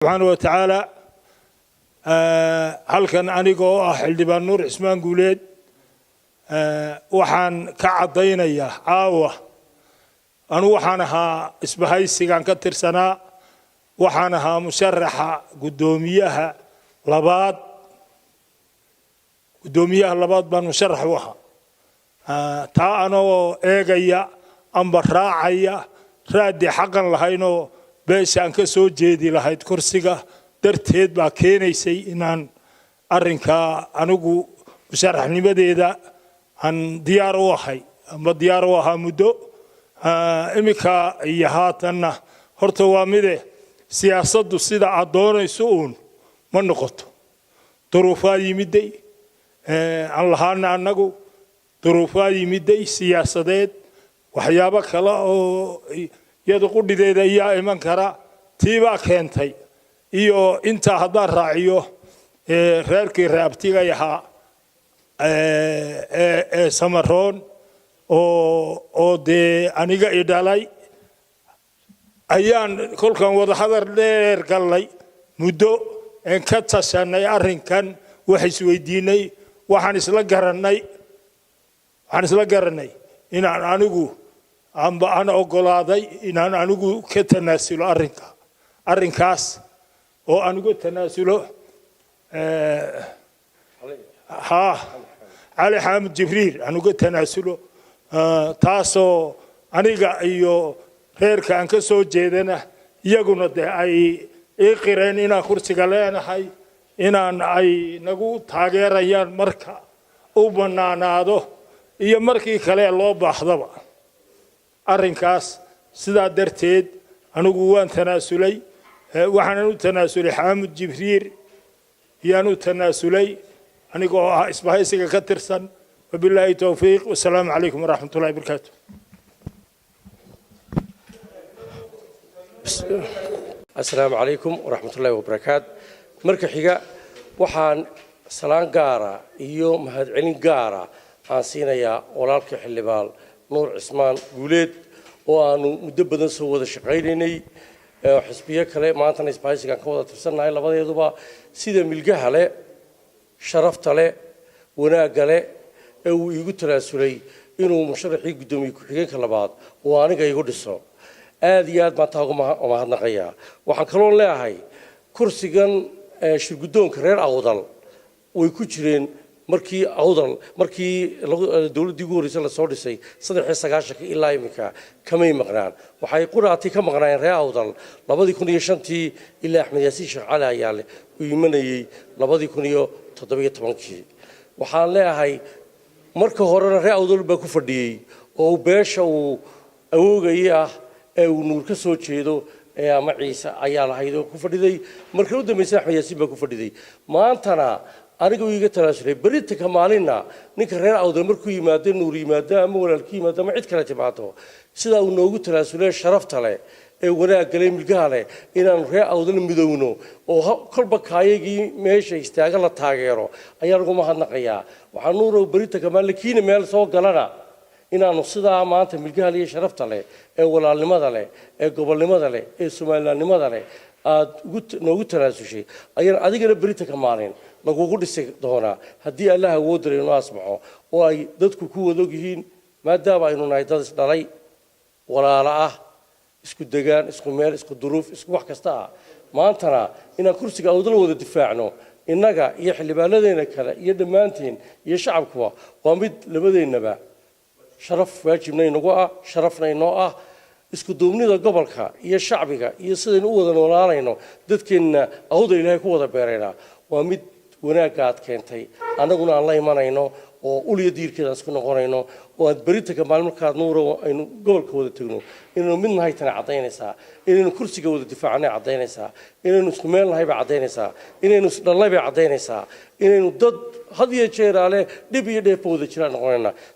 Subxaana wa tacaala, halkan aniga oo ah Xildhibaan Nuur Cismaan Guuleed waxaan ka caddaynayaa caawa, anugu waxaan ahaa isbahaysigan ka tirsanaa, waxaan ahaa musharaxa guddoomiyaha labaad. Guddoomiyaha labaad baan musharax u ahaa. Taa anagoo eegaya amba raacaya raadii xaqan lahaynoo beesha aan ka soo jeedi lahayd kursiga darteed baa keenaysay inaan arrinkaa anigu musharaxnimadeeda aan diyaar u ahay amba diyaar u ahaa muddo iminka iyo haatanna. Horta waa mide, siyaasaddu sida aad doonayso uun ma noqoto. Duruufaa yimiday aan lahaana annagu, duruufaa yimiday siyaasadeed, waxyaabo kale oo iyada qudhideeda ayaa iman kara. Tiibaa keentay iyo intaa haddaan raaciyo, reerkii reabtigay ahaa ee Samaroon oo dee aniga i dhalay ayaan kolkan wadahadal dheer gallay, muddo een ka tashanay arrinkan, wax isweydiinay, waxaan isla garannay inaan anigu amba aan oggolaaday inaan anigu ka tanaasulo arrinka, arrinkaas oo aan uga tanaasulo ha Cali Xaamud Jibriil aan uga tanaasulo, taasoo aniga iyo reerka aan ka soo jeedana iyaguna dee ay ii qireen inaan kursiga leenahay, inaan ay nagu taageerayaan marka u bannaanaado iyo markii kale loo baahdaba arrinkaas. Sidaa darteed anigu waan tanaasulay, waxaanan u tanaasulay Xaamud Jibriil iyaan u tanaasulay, aniga oo ah isbahaysiga ka tirsan. Wabilaahi towfiiq, wasalaamu calaykum waraxmat ullahi barakaatu. Asalaamu calaykum waraxmatullaahi wabarakaat. Marka xiga, waxaan salaan gaara iyo mahadcelin gaara aan siinayaa walaalkii Xildhibaan Nuur Cismaan Guuleed oo aanu muddo badan soo wada shaqaynaynay, xisbiyo kale, maantana isbahaysigaan ka wada tirsannahay labadeeduba. Sida milgaha leh, sharafta leh, wanaagga leh ee uu iigu tanaasulay inuu musharaxii guddoomiye ku-xigeenka labaad uu aniga igu dhiso, aad iyo aad baan taa uga mahadnaqayaa. Waxaan kaloo leeyahay, kursigan shirguddoonka reer Awdal way ku jireen markii Awdal, markii dowladdii ugu horreysay lasoo dhisay 93-ka ilaa iminka kamay maqnaan. Waxay quraatay ka maqnaayeen reer Awdal 2005-tii ilaa Axmed Yaasiin Sheekh Cali Ayaale uu imanayey 2017-kii. Waxaan leeyahay, marka horena reer Awdal baa ku fadhiyey oo beesha uu awoogayay ah ee uu Nuur ka soo jeedo ee ama Ciise ayaa lahayd oo ku fadhiday. Marka u dambaysa Axmed Yaasiin baa ku fadhiday. Maantana aniga uu iga tanaasulay. Beritanka maalinna ninka reer Awdal markuu yimaado, Nuur yimaado ama walaalki yimaado ama cid kale timaado, sidaa uu noogu tanaasulay sharafta leh ee wanaagga leh, milgaha leh, inaanu reer Awdal midowno oo kolba kaayagii meesha istaaga la taageero ayaan ugu mahadnaqayaa. Waxaa Nuurow beritanka maalin kiina meel soo galana inaanu sidaa maanta milgaha iyo sharafta leh ee walaalnimada leh ee gobolnimada leh ee Somalilandnimada leh aada noogu tanaasushay ayaan adigana beritanka maalin lagugu dhisi doonaa, haddii Allah awood daray inoo asmaxo oo ay dadku ku wada og yihiin, maadaama aynu nahay dad isdhalay, walaalo ah, isku degaan, isku meel, isku duruuf, isku wax kasta ah. Maantana inaan kursiga Awdal wada difaacno, innaga iyo xildhibaanadeena kale iyo dhammaanteen iyo shacabkuba, waa mid labadeennaba sharaf waajibna inagu ah, sharafna inoo ah. Isku duubnida gobolka iyo shacbiga iyo sidaynu u wada noolaanayno, dadkeenna Awdal Ilaahay ku wada beeraynaa, waa mid wanaagga aad keentay annaguna aan la imanayno oo uliya diirkeeda aan isku noqonayno oo aad beritanka maalin markaad, Nuuro, aynu gobolka wada tegno inaynu mid nahay. Tana caddaynaysaa inaynu kursiga wada difaacnay, caddaynaysaa inaynu isku meel nahay bay caddaynaysaa, inaynu isdhallay bay caddaynaysaa, inaynu dad had iyo jeeraale dhib iyo dheefba wada jiraan noqonaynaa.